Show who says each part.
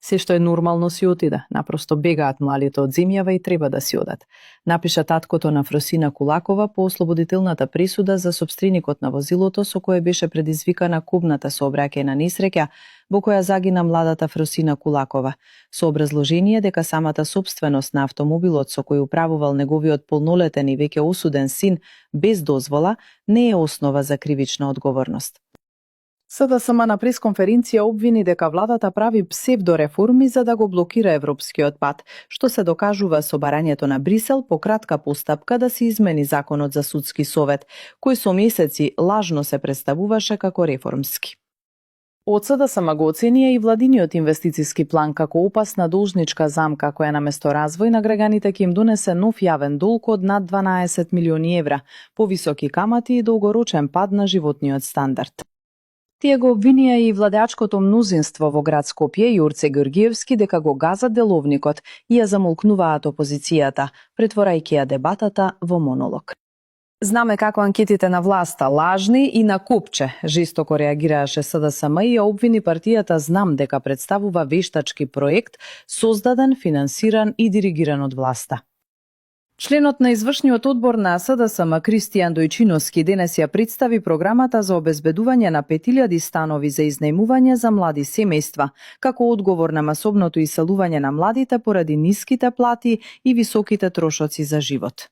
Speaker 1: Се што е нормално си отиде, напросто бегаат младите од земјава и треба да си одат. Напиша таткото на Фросина Кулакова по ослободителната пресуда за сопстреникот на возилото со кое беше предизвикана кобната сообраќајна несреќа во која загина младата Фросина Кулакова, со образложение дека самата собственост на автомобилот со кој управувал неговиот полнолетен и веќе осуден син без дозвола не е основа за кривична одговорност. СДСМ на пресконференција обвини дека владата прави псевдореформи за да го блокира европскиот пат, што се докажува со барањето на Брисел по кратка постапка да се измени законот за судски совет, кој со месеци лажно се представуваше како реформски. Од СДСМ го оценија и владиниот инвестициски план како опасна должничка замка која наместо развој на граѓаните ќе им донесе нов јавен долг од над 12 милиони евра, повисоки камати и долгорочен пад на животниот стандард. Тие го обвинија и владеачкото мнозинство во град Скопје, Јорце Георгиевски, дека го газат деловникот и ја замолкнуваат опозицијата, претворајќи ја дебатата во монолог. Знаме како анкетите на власта лажни и на копче, жестоко реагираше СДСМ и ја обвини партијата Знам дека представува вештачки проект, создаден, финансиран и диригиран од власта. Членот на извршниот одбор на СДСМ Кристијан Дојчиновски денес ја представи програмата за обезбедување на 5000 станови за изнајмување за млади семејства, како одговор на масовното иселување на младите поради ниските плати и високите трошоци за живот.